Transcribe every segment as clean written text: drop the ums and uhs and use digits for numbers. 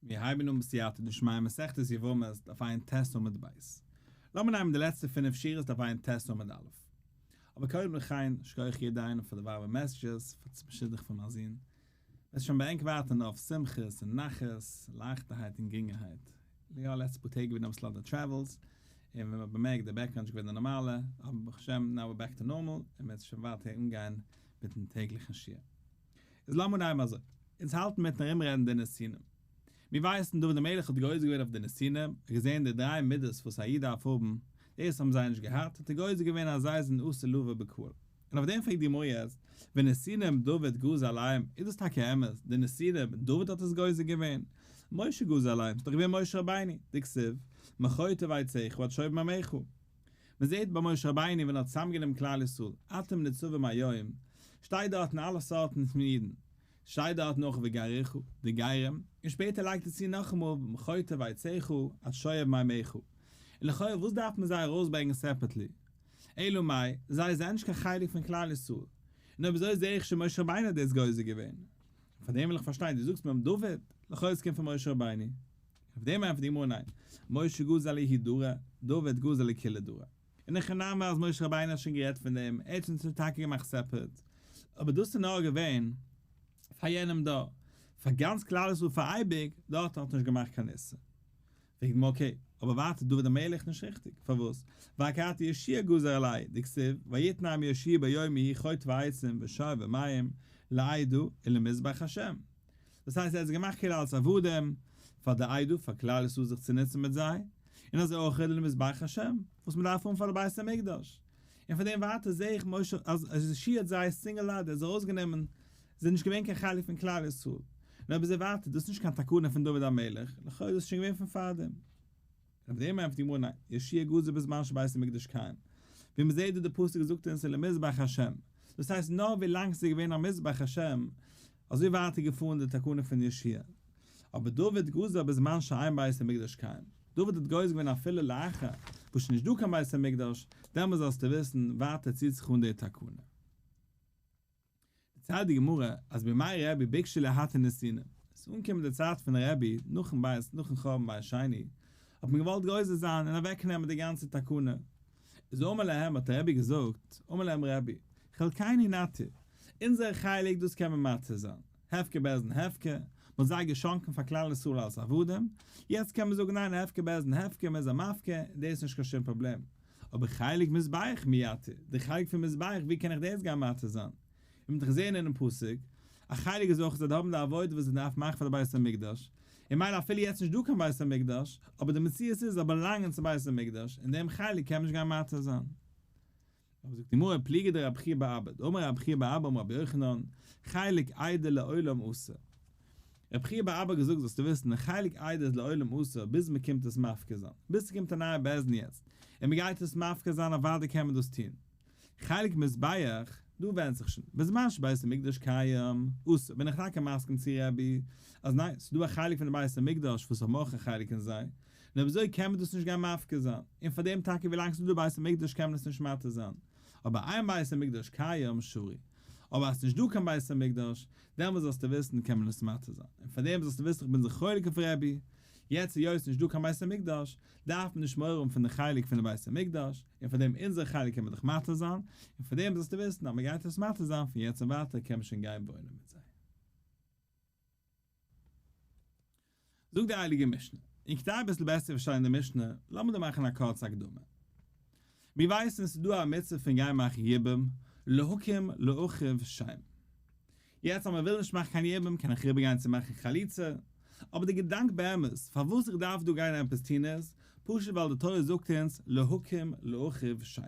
מיר הייבן אן בסייעתא דשמיא מסכת יבמות דף ע"ט עמוד ב'. לאמיר נעמען די לעצטע פינף שורות דף ע"ט עמוד א'. אבער קודם לכן, שכוח יעדע איינעם פאר די ווארעמע messages, פאר צום שידוך פון מיין זון. מ'וועט שוין ביי ענק ווארטען אויף שמחות און נחת, לייכטערהייט און גרינגערהייט. יא, לעצטע פאר טעג געווען אביסל אויף די travels, און ווען מ'האט באמערקט די background נישט געווען די נארמאלע, אבער ברוך השם now we're back to normal, און מ'וועט שוין ווייטער אנגיין מיטן טעגליכן שיעור. איז לאמיר נעמען אזוי, אונז האלטן מיטן ארומרעדן די נתינים. מיר ווייסן דוד המלך האט גוזר געווען אויף די נתינים, ער האט געזען די דריי מידות וואס א איד דארף האבן, דאס האבן זיי נישט געהאט, האט ער גוזר געווען אז זיי זענען אסור לבוא בקהל. און אויף דעם פרעגט די גמרא יעצט, ונתינים דוד גזר עליהם, איז דאס טאקע אמת, די נתינים, דוד האט עס גוזר געווען? משה גזר עליהם, ס'איז דאך געווען משה רבינו, דכתיב, מחוטב עציך ועד שואב מימיך. מען זעט ביי משה רבינו ווען ער האט צוזאמגענומען כלל ישראל, אתם נצבים היום, שטייט דארטן אלע סארטן פון אידן, שטייט דארטן אויך וגרך, די גרים, און שפעטער לייגט ער צו נאכאמאל מחוטב עציך עד שואב מימיך, און לכאורה וואס דארף מען זיי ארויסברענגען separately? אלא מאי, זיי זענען נישט קיין חלק פון כלל ישראל, און אויב אזוי זעה איך שוין משה רבינו האט דאס גוזר געווען. פאר דעם וויל איך פארשטיין, דו זאגסט מיר אויף דוד, לכאורה עס קומט פון משה רבינו. אויף דעם ענטפערט די גמרא ניין, משה גזר לההוא דרא, דוד גזר לכולהו דרי. אין הכי נמי אז משה רבינו האט שוין גערעדט פון דעם, ער האט שוין טאקע געמאכט separate, אבער דאס איז נאר געווען פאר יענעם דור, פאר גאנץ כלל ישראל פאר אייביג, דארט האט נישט געמאכט קיין איסור. פרעגט די גמרא okay, אבער ווייטער דוד המלך נישט ריכטיג, פארוואס? ואכתי יהושע גזר עלייהו, דכתיב, ויתן העם יהושע ביום ההוא חוטבי עצים ושואבי מים לעדה ולמזבח השם. דאס הייסט ער האט זיי געמאכט כאילו אלס עבדים פאר די עדה פאר כלל ישראל זיך צו נוצן מיט זיי, און אזוי אויך למזבח השם וואס מען דארף האבן פאר די בית המקדש, און פון דעם ווייטער זעה איך משה אז יהושע האט זיי single out, ער האט זיי ארויסגענומען, זיי זענען נישט געווען קיין חלק פון כלל ישראל, און אויב אזוי ווייטער דאס איז נישט קיין תקנה פון דוד המלך, לכאו' איז דאס שוין געווען פון פארדעם. אויף דעם ענטפערט די גמרא ניין, יהושע גזר בזמן שבית המקדש קיים, ווי מען זעט דא די פסוק זאגט אונז ולמזבח השם, דאס הייסט נאר ווי לאנג ס'איז געווען א מזבח השם, אזוי ווייט איז געפארן די תקנה פון יהושע. אבער דוד גזר בזמן שאין בית המקדש קיים, דוד האט גוזר געווען אפילו לאחר וואס שוין נישט דא קיין בית המקדש, דעמאלס זאלסטו וויסן, ווייטער ציט זיך אן די תקנה. דערציילט די גמרא אז בימי רבי ביקשו להתיר נתינים, עס איז אנגעקומען די צייט פון רבי נאכן בית נאכן חורבן בית שני, האט מען געוואלט גוזר זיין און אוועק נעמען די גאנצע תקנה, איז אמר להם האט רבי געזאגט, אמר להם רבי, חלקינו נתיר, אונזער חלק דאס קען מען מתיר זיין, הפקר בית דין הפקר, מען האט זיי געשאנקען פאר כלל ישראל אלס עבדים, יעצט קען מען זאגן ניין הפקר בית דין הפקר מען איז א מפקיר, דאס איז נישט קיין שום פראבלעם, אבער חלק מזבח מי יתיר, די חלק פון מזבח ווי קען איך דאס גיין מתיר זיין? און מ'האט דאך געזען אינעם פסוק, א חלק איז אויך זיי האבן די עבודה וואס זיי דארפן מאכן פאר די בית המקדש, און מילא אפילו יעצט נישט דא קיין בית המקדש, אבער די מציאות איז זיי באלאנגען צום בית המקדש, און דעם חלק קען מען נישט גיין מתיר זיין. אבער זאגט די גמרא פליגא דרב חייא בר אבא, דאמר רב חייא בר אבא אמר רבי יוחנן, חלק עדה לעולם אסור. רב חייא בר אבא האט געזאגט זאלסטו וויסן, די חלק עדה איז לעולם אסור ביז מען קומט עס מפקיר זיין, ביז ס'קומט א נייע בית דין יעצט, און מען גייט עס מפקיר זיין אוודאי קען מען דאס טון. חלק מזבח, דא ווענדט זיך שוין, בזמן שבית המקדש קיים, אסור, בין איך טאקע מסכים צו רבי, אז ניין, ס'איז דא א חלק פון די בית המקדש וואס האבן אויך א חלק אין זיי, און אויב אזוי קען מען דאס נישט גיין מפקיר זיין, און פאר דעם טאקע ווילאנג ס'איז דא בית המקדש קען מען עס נישט מתיר זיין, אבער אין בית המקדש קיים שרי, אבער אז ס'נישט דא קיין בית המקדש, דעמאלס זאלסטו וויסן קען מען עס מתיר זיין, און פאר דעם זאלסטו וויסן איך בין זיך חולק אויף רבי, יעצט היות ס'נישט דא קיין בית המקדש, דארף מען נישט מורא האבן פון די חלק פון די בית המקדש, און פאר דעם אונזער חלק קען מען דאך מתיר זיין, און פאר דעם זאלסטו וויסן אז מ'גייט עס מתיר זיין פון יעצט און ווייטער קען מען שוין גיין וואוינען מיט זיי. זאגט די הייליגע משנה, און כדי אביסל בעסער פארשטיין די משנה, לאמיר דא מאכן א קורצע הקדמה. מיר ווייסן עס איז דא א מצוה פון גיין מאכן יבום, להקים לאחיו שם. יעצט אז מען וויל נישט מאכן קיין יבום קען איך אריבער גיין צו מאכן חליצה, אבער די געדאנק באמת פארוואס איך דארף דא גיין עפעס טון איז, פשוט ווייל די תורה זאגט אונז להקים לאחיו שם.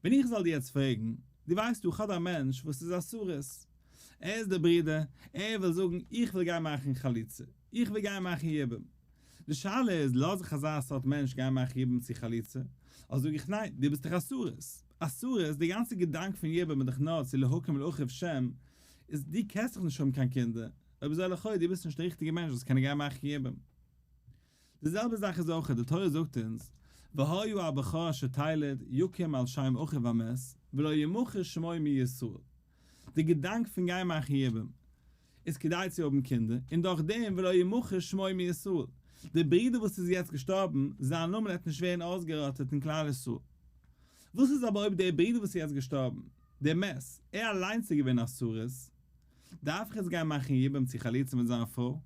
ווען איך זאל דיר יעצט פרעגן, דו ווייסט דא כ'האב א מענטש וואס איז א סריס, ער איז דער ברודער, ער וויל זאגן איך וויל גיין מאכן חליצה, איך וויל גיין מאכן יבום. די שאלה איז, לאז איך אזא סארט מענטש גיין מאכן יבום צו חליצה? אדער זאג איך ניין, דו ביסט דאך א סריס. א סריס, די גאנצע געדאנק פון יבום איז דאך נאר צו להקים לאחיו שם, איז דו קענסט דאך נישט האבן קיין קינדער, אויב אזוי לכאו' דו ביסט נישט דער ריכטיגער מענטש וואס קען גיין מאכן יבום. די זעלבע זאך איז אויך, די תורה זאגט אונז, והיה הבכור אשר תלד יקום על שם אחיו המת, ולא ימחה שמו מישראל. די געדאנק פון גיין מאכן יבום. איז כדי צו האבן קינדער, און דורך דעם ולא ימחה שמו מישראל, דער ברודער וואס איז יעצט געשטארבן, זיין נאמען וועט נישט ווערן אויסגעראטעט אין כלל ישראל. וואס איז אבער אויב דער ברודער וואס איז יעצט געשטארבן, דער מת, ער אליינס איז געווען א סריס, דארף איך יעצט גיין מאכן יבום צו חליצה מיט זיין פרוי?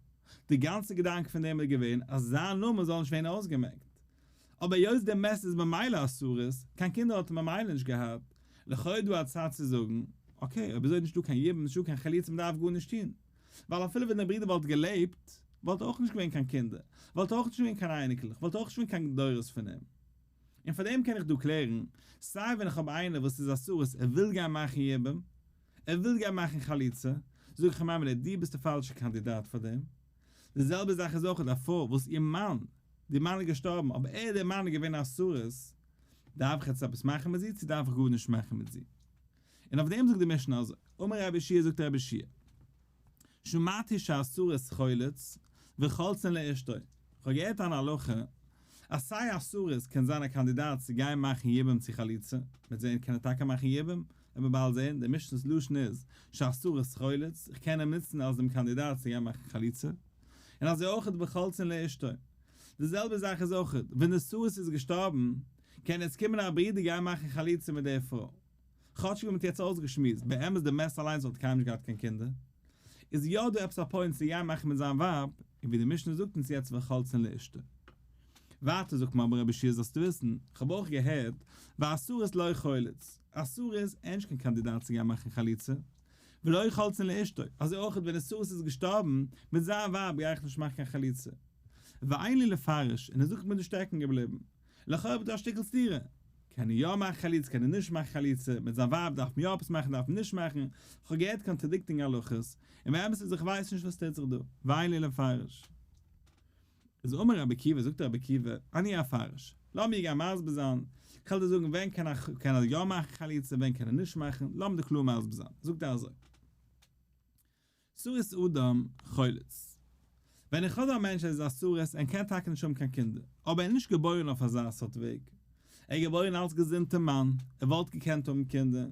די גאנצע געדאנק פון דעם איז געווען אז זיין נאמען זאל נישט ווערן אויסגעמעקט. אבער היות דער מת איז ממילא א סריס, קיין קינדער האט ער ממילא נישט געהאט, לכאו' איז דא א צד צו זאגן, okay, אויב אזוי איז נישטא קיין יבום, נישטא קיין חליצה, מען דארף גארנישט טון. ווייל אפילו ווען דער ברודער וואלט געלעבט, וואלט אויך נישט געווען קיין קינדער, וואלט אויך נישט געווען קיין אייניקלעך, וואלט אויך נישט געווען קיין דורות פון אים. און פאר דעם קען איך דא קלערן, סיי ווען איך האב איינער וואס איז א סריס, ער וויל גיין מאכן יבום, ער וויל גיין מאכן חליצה, זאג איך אים איינמאל דו ביסט די פאלשע קאנדידאט פאר דעם. די זעלבע זאך איז אויך א פרוי וואס איר מאן, די מאן איז געשטארבן, אבער ער דער מאן איז געווען א סריס, דארף איך יעצט עפעס מאכן מיט זי צו דארף איך גארנישט מאכן מיט זי? און אויף דעם זאגט די משנה אזוי, אמר רבי יהושע זאגט רבי יהושע, שמעתי שהסריס חולץ וחולצין לאשתו, איך האב געהערט אן הלכה אז סיי א סריס קען זיין א קאנדידאט צו גיין מאכן יבום צו חליצה, מ'וועט זען קען ער טאקע מאכן יבום, וועט מען באלד זען, די משנה'ס לשון איז שהסריס חולץ, איך קען אים נוצן אלס דעם קאנדידאט צו גיין מאכן חליצה, און אזוי אויך וחולצין לאשתו. די זעלבע זאך איז אויך ווען די סריס איז געשטארבן, קען יעצט קומען א ברודער גיין מאכן חליצה מיט די פרוי. כאטשיג ווי מ'האט יעצט אויסגעשמועסט, באמת די מת אליינס וואלט קיינמאל נישט געהאט קיין קינדער, איז יא דא עפעס א point צו גיין מאכן מיט זיין ווייב, און ווי די משנה זאגט אונז יעצט וחולצין לאשתו. ווייטער זאגט מר רבי יהושע זאלסטו וויסן, כ'האב אויך געהערט, והסריס לא חולץ, א סריס איז נישט קיין קאנדידאט צו גיין מאכן חליצה, ולא חולצין לאשתו, אזוי אויך ווען די סריס איז געשטארבן, מיט זיין ווייב גיי איך נישט מאכן קיין חליצה. ואין לי לפרש, און ער זאגט מיר דא שטעקן געבליבן. לכאו' איז דא א שטיקל סתירה. קען ער יא מאכן חליצה קען ער נישט מאכן חליצה, מיט זיין ווייב דארף מען יא עפעס מאכן דארף מען נישט מאכן, כ'האב געהערט contradicting הלכות, און באמת איז איך ווייס נישט וואס טוט זיך דא, ואין לי לפרש. איז אמר רבי עקיבא זאגט רבי עקיבא, אני אפרש, לאמיר גיין מסביר זיין, כ'וועל דיר זאגן ווען קען ער יא מאכן חליצה ווען קען ער נישט מאכן, לאמיר דיר קלאר מסביר זיין, זאגט ער אזוי. סריס אדם חולץ. ווען איך האב דא א מענטש ער איז א סריס ער קען טאקע נישט האבן קיין קינדער, אבער ער איז נישט געבוירן אויף אזא סארט וועג, ער איז געבוירן אלס געזונטע מאן, ער וואלט געקענט האבן קינדער,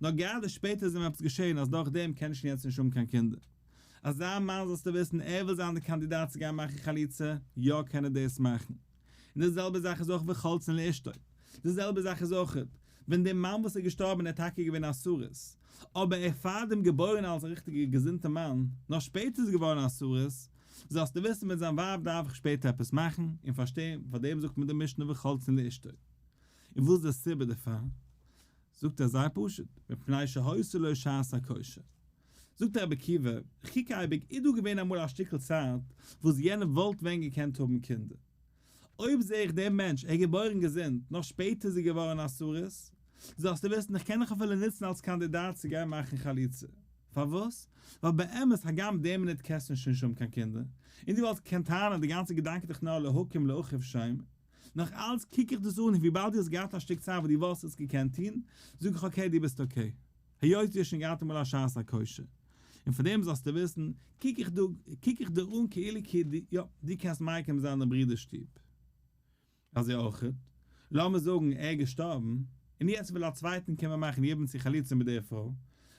נאר גראדע שפעטער איז אים עפעס געשען אז דורך דעם קען ער שוין יעצט נישט האבן קיין קינדער. אזא מאן זאלסטו וויסן ער וויל זיין די קאנדידאט צו גיין מאכן חליצה, יא קען ער דאס מאכן. און די זעלבע זאך איז אויך וחולצין לאשתו. די זעלבע זאך איז אויך ווען דער מאן וואס איז געשטארבען איז טאקע געווען א סריס, אבער ער פארדעם געבוירען אלס א ריכטיגע געזונטע מאן, נאר שפעטער איז געווארען א סריס, זאלסטו וויסען מיט זיין ווייב דארף איך שפעטער עפעס מאכען, און פארשטען, פארדעם זאגט מען די משנה וחולצין לאשתו. און וואס איז די סיבה דערפאר? זאגט ער זייער פשוט, מפני שהיתה לו שעת הכושר. זאגט רבי עקיבא, איך קוק אייביג, איז דא געווען אמאל א שטיקל צייט וואס יענער וואלט ווען געקענט האבן קינדער? אויב זע איך דעם מענטש, ער איז געבוירן געזונט, נאר שפעטער איז ער געווארן א סריס, זאלסטו וויסן, איך קען דיך אפילו נוצן אלס קאנדידאט צו גיין מאכן חליצה. פארוואס? ווייל באמת, הגם די מינוט קענסטו נישט נישט האבן קיין קינדער, און דו וואלסט געקענט טענה'ן, די גאנצע געדאנק איז דאך נאר להקים לאחיו שם, נאך אלץ קוק איך דאס אן, וויבאלד דו האסט געהאט א שטיק צייט וואס דו וואלסט עס געקענט טון, זאג איך okay, דו ביסט okay. היות דו האסט שוין געהאט אמאל א שעת הכושר, און פאר דעם זאלסטו וויסן, קוק איך דא, קוק איך דיר אן כאילו כאילו דו, יא, דו קענסט מקים זיין דעם ברודער'ס שטוב. אזוי אויך, לאמיר זאגן ער איז געשטארבן, און יעצט וויל א צווייטן קומען מאכן יבום צו חליצה מיט דער פרוי,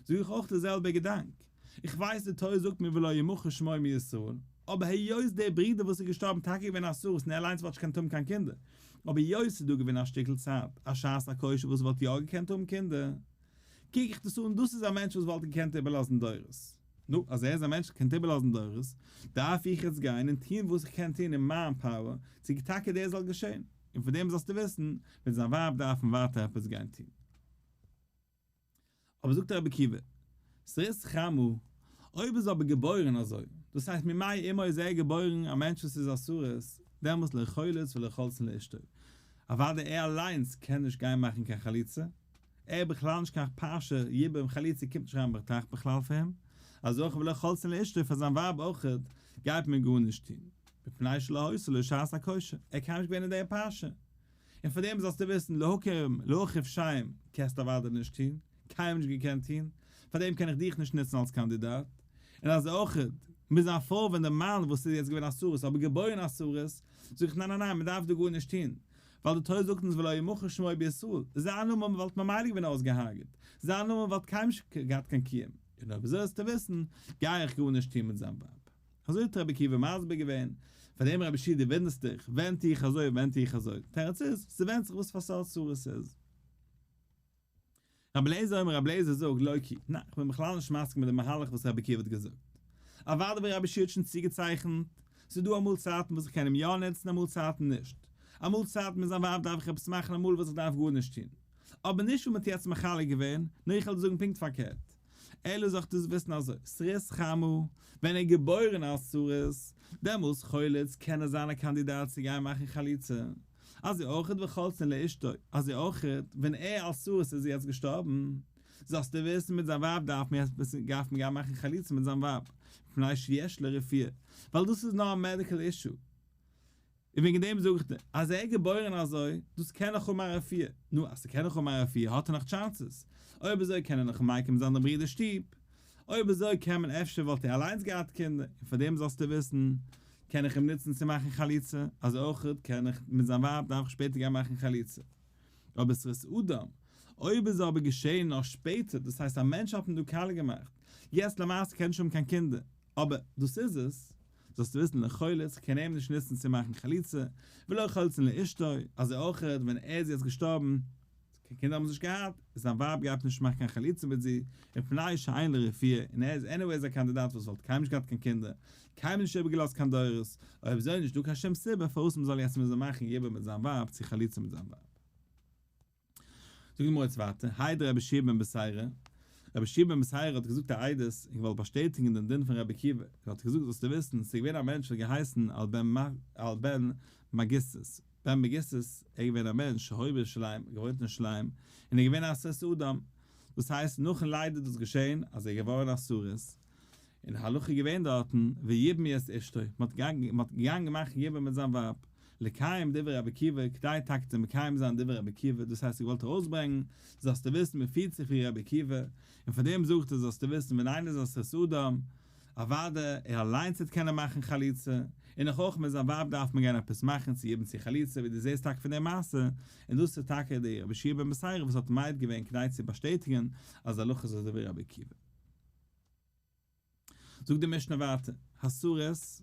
זאג איך אויך די זעלבע געדאנק, איך ווייס די תורה זאגט מיר ולא ימחה שמו מישראל, אבער היות דער ברודער וואס איז געשטארבן טאקע געווען א סריס און ער אליינס וואלט נישט געקענט האבן קיין קינדער, אבער היות ס'איז דא געווען א שטיקל צייט, א שעת הכושר וואס וואלט יא געקענט האבן קינדער, קוק איך דאס אן, דאס איז א מענטש וואס וואלט געקענט איבערלאזן דורות. נו, אז ער איז א מענטש וואס קען איבערלאזן דורות, דארף איך יעצט גיין און טון וואס איך קען טון אין מיין power, צו טאקע דאס זאל געשען. און פון דעם זאלסטו וויסן, מיט זיין ווייב דארף מען ווייטער עפעס גיין טון. אבער זאגט רבי עקיבא, סריס חמה, אויב איז אבער געבוירן אזוי, דאס הייסט ממעי אמו איז ער געבוירן א מענטש וואס איז א סריס, דעמאלס לא חולץ ולא חולצין לאשתו. אוודאי ער אליינס קען נישט גיין מאכן קיין חליצה, ער איז בכלל נישט קיין פרשה, יבום חליצה קומט נישט אריין באטראכט בכלל פאר אים, אזוי אויך ולא חולצין לאשתו פאר זיין ווייב אויכעט גייט מען גארנישט טון, מפני שלא היתה לו שעת הכושר, ער קען נישט געווען אין די פרשה. און פאר דעם זאלסטו וויסן להקים לאחיו שם קענסטו אוודאי נישט טון, קיינמאל נישט געקענט טון, פאר דעם קען איך דיך נישט נוצן אלס קאנדידאט. און אזוי אויך מיט זיין פרוי ווען דער מאן וואס איז יעצט געווען א סריס אבער געבוירן א סריס, זאג איך ניין ניין ניין מען דארף דא גארנישט טון, ווייל די תורה זאגט אונז ולא ימחה שמו בישראל, זיין נאמען וואלט ממילא געווען אויסגעהארגעט, זיין נאמען וואלט קיינמאל נישט געהאט קיין קיום. און אויב אזוי זאלסטו וויסן, גיי איך גארנישט טון מיט זיין ווייב. אזוי האט רבי עקיבא מסביר געווען, פאר דעם רבי יהושע דו וואונדערסט דיך, ווען טו איך אזוי ווען טו איך אזוי, תירוץ איז, ס'ווענדט זיך וואס פאר סארט צרה ס'איז. רבי אליעזר אומר רבי אליעזר זאגט לא כי, ניין, כ'בין בכלל נישט מסכים מיט די מהלך וואס רבי עקיבא האט געזאגט. אוודאי ווי רבי יהושע האט שוין צוגעצייכנט, ס'איז דא אמאל צייטן וואס איך קען אים יא נוצן אמאל צייטן נישט. אמאל צייטן מיט זיין ווייב דארף איך עפעס מאכן אמאל וואס איך דארף גארנישט טון. אבער נישט ווי מ'האט יעצט מחלק געווען, נאר איך וועל דיר זאגן פונקט פארקערט. אלא זאלסטו וויסן אזוי, סריס חמה, ווען ער איז געבוירן אלס סריס, דעמאלס חולץ קען ער זיין א קאנדידאט צו גיין מאכן חליצה. אזוי אויכעט וחולצין לאשתו, אזוי אויכעט ווען ער אלס סריס איז יעצט געשטארבן, זאלסטו וויסן מיט זיין ווייב דארף מען יעצט דארף מען גיין מאכן חליצה מיט זיין ווייב, מפני שיש לה רפואה, ווייל דאס איז נאר א מעדיקל אישו, און וועגן דעם זאג איך דיר, אז ער איז געבוירן אזוי, דאס קען נאך האבן א רפואה, נו אז ס'קען נאך האבן א רפואה האט ער נאך chances, אויב אזוי קען ער נאך מקים זיין דעם ברודער'ס שטוב, אויב אזוי קען מען אפשר וואלט ער אליינס געהאט קינדער, און פאר דעם זאלסטו וויסן, קען איך אים נוצן צו מאכן חליצה, אזוי אויך קען איך מיט זיין ווייב דארף איך שפעטער גיין מאכן חליצה. אבער סריס אדם, אויב איז אבער געשען נאר שפעטער, דאס הייסט א מענטש האט אים דא קאליע געמאכט, יעצט למעשה קען נישט האבן קיין קינדער, אבער דאס איז עס, זאלסטו וויסן לא חולץ, כ'קען אים נישט נוצן צו מאכן חליצה, ולא חולצין לאשתו, אזוי אויך ווען ער איז יעצט געשטארבן, קיין קינדער האבן זיי נישט געהאט, זיין ווייב גייט נישט מאכן קיין חליצה מיט זי, מפני שאין לה רפואה, און ער איז anyways א קאנדידאט וואס וואלט קיינמאל נישט געהאט קיין קינדער, קיינמאל נישט איבערגעלאזט קיין דורות, אויב אזוי איז נישט דא קיין שום סיבה פארוואס מ'זאל יעצט מוזן מאכן יבום מיט זיין ווייב צו חליצה מיט זיין ווייב. זאגט די גמרא יעצט ווייטער, העיד רבי יהושע בן בתירא, רבי יהושע בן בתירא האט געזאגט א עדות און געוואלט באשטעטיגן דעם דין פון רבי עקיבא, און האט געזאגט זאלסטו וויסן, ס'איז געווען א מענטש וואס האט געהייסן על בן מגיסות, בן מגיסות, ער איז געווען א מענטש שהיה בירושלים, געוואוינט אין ירושלים, און ער איז געווען א סריס אדם, דאס הייסט נאכן לידה איז דאס געשען אז ער איז געווארן א סריס, און די הלכה איז געווען דארטן ויבמו את אשתו, מען האט געגאנגען מאכן יבום מיט זיין ווייב, לקיים דברי רבי עקיבא, כדי טאקע צו מקיים זיין דברי רבי עקיבא, דאס הייסט ער געוואלט ארויסברענגן, זאלסטו וויסן מען פירט זיך ווי רבי עקיבא, און פאר דעם זאגט ער זאלסטו וויסן ווען איינער איז א סריס אדם, אוואדע, ער אליינס וועט קענען מאכן חליצה, און נאך אויך מיט זיין ווייב דארף מען גיין עפעס מאכן צו יבום צו חליצה, ווי דו זעסט טאקע פון די מעשה, און דאס איז טאקע די רבי יהושע בן בתירא וואס האט מעיד געווען כדי צו באשטעטיגן אז די הלכה איז אזוי ווי רבי עקיבא. זאגט די משנה ווייטער, הסריס,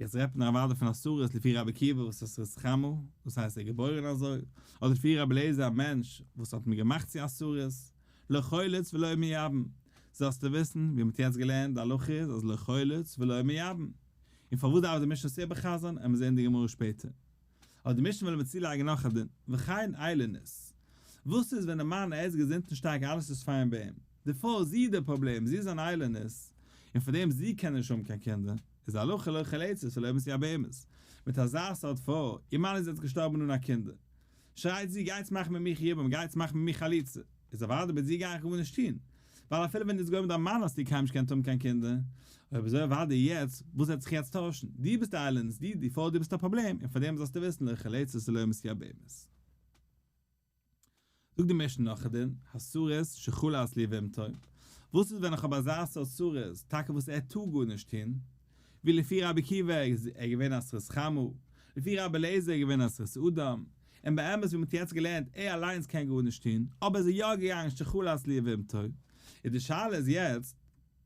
יעצט רעדט מען אוודאי פון א סריס לפי רבי עקיבא וואס איז סריס חמה, דאס הייסט ער איז געבוירן אזוי, אדער לפי רבי אליעזר א מענטש וואס האט מען געמאכט צו א סריס, לא חולץ ולא מייבם, זאלסטו וויסן, ווי מ'האט יעצט געלערנט, די הלכה איז אז לא חולץ ולא מייבם. און פארוואס דארף די משנה עס איבער'חזר'ן, עמיר זען די גמרא שפעטער. אבער די משנה וויל מיר צולייגן נאך א דין, וכן איילונית. וואס איז ווען די מאן ער איז געזונט און שטארק אלעס איז פיין ביי אים, די פרוי זי איז די פראבלעם, זי איז אן איילונית, און פאר דעם זי קען נישט האבן קיין קינדער, איז די הלכה לא חולצת ולא מתייבמת. מיט אזא סארט פרוי, איר מאן איז יעצט געשטארבן אן א קינדער, שרייט זי, גייטס מאכן מיט מיך יבום, גייטס מאכן מיט מיך חליצה, איז אוודאי מיט זי גיי איך גארנישט טון, ווייל אפילו ווען דו ביסט געווען מיט דיין מאן האסטו קיינמאל נישט געקענט האבן קיין קינדער, אויב אזוי אוודאי יעצט, וואס וועט זיך יעצט טוישן? דו ביסט די איילונית, דו, די פרוי, דו ביסט א פראבלעם, און פאר דעם זאלסטו וויסן לא חולצת ולא מתייבמת. זאגט די משנה נאך א דין, הסריס שחלץ ליבמתו, וואס איז ווען איך האב אזא סארט סריס, טאקע וואס ער טאר גארנישט טון, ווי לפי רבי עקיבא איז ער געווען א סריס חמה, לפי רבי אליעזר איז געווען א סריס אדם, און באמת ווי מ'האט יעצט געלערנט ער אליינס קען גארנישט טון, אבער איז ער יא געגאנגען שחלץ ליבמתו, איז די שאלה איז יעצט,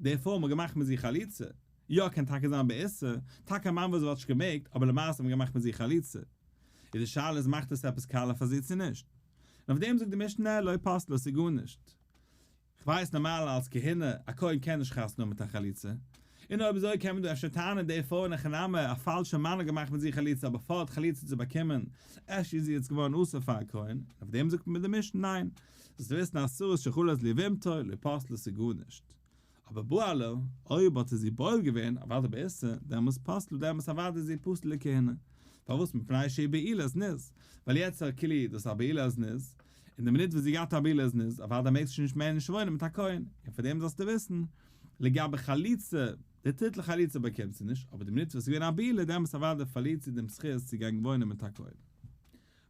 די פרוי האט געמאכט מיט זיך חליצה, יא קען טאקע זיין באיסור, טאקע א מאן וואס וואלט נישט געמעגט, אבער למעשה האט מען געמאכט מיט זיך חליצה, איז די שאלה איז מאכט עס עפעס קאלע פאר זי צו נישט? און אויף דעם זאגט די משנה לא פסלה ס'איז גארנישט. כ'ווייס נארמאל אלס כהונה, א כהן קען נישט חתונה האבן מיט א חליצה. און אויב אזוי קען מען דא אפשר טענה'ן די פרוי אין הכי נמי, א פאלשע מאן האט געמאכט מיט זי חליצה אבער פארט חליצה צו באקומען, אפשר איז זי יעצט געווארן אסור פאר א כהן, און אויף דעם זאגט מען מיט די משנה ניין, זאלסטו וויסן הסריס שחלץ ליבמתו, לא פסלה ס'איז גארנישט. אבער בעלה, אויב האט ער זי בועל געווען, אוודאי באיסור, דעמאלס פסלה, דעמאלס אוודאי איז זי פסול לכהונה. פארוואס? מפני שהיא בעילת זנות. ווייל יעצט איז כאילו דאס א בעילת זנות, און די מינוט וואס זי געהאט א בעילת זנות, אוודאי מעגסטו שוין נישט מער נישט וואוינען מיט א כהן. און פאר דעם זאלסטו וויסן, לגבי חליצה, די טיטל חליצה באקומט זי נישט, אבער די מינוט וואס איז געווען א בעילה, דעמאלס אוודאי פארלירט זי דעם זכות צו גיין וואוינען מיט א כהן.